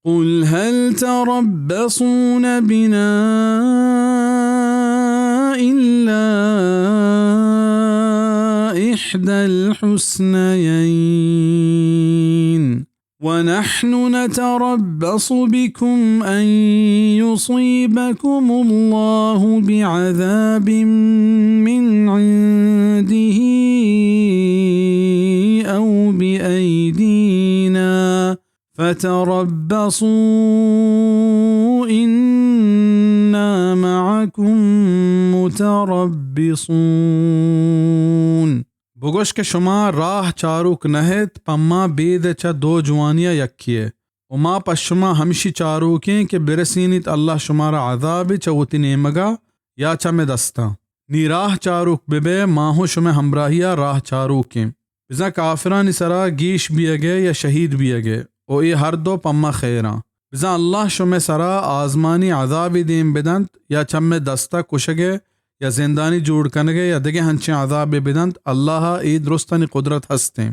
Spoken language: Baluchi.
قل هل تربصون بنا إلا إحدى الحسنيين ونحن نتربص بكم أن يصيبكم الله بعذاب من عنده أو بأيدينا فتربصوا إنا معكم متربصون۔ بگوش کہ شما راہ چاروک نہ ات پہ ما بید چہ دو جوانیا یکے ء، و ما پہ شما ہمشی چاروکیں کہ برسینیت اللہ شمارا عذابے چہ وتی نیمگا یا چہ مئے دستا۔ نی راہ چاروک ببئے، ما ہوں شمئے ہمراہیا راہ چاروکیں۔ بزاں کافرانی سرا گیش بیئگئے یا شہید بیئگئے، و اے ہر دو پہ ما خیراں۔ بزاں اللہ شمئے سرا آزمانی عذابے دیم بدنت یا چہ مئے دستا کشگئے یا زندانی جوڑ کنگئے یا دگہ ہنچیں عذابے بدنت، اللہ ء اے درستانی قدرت ہستیں۔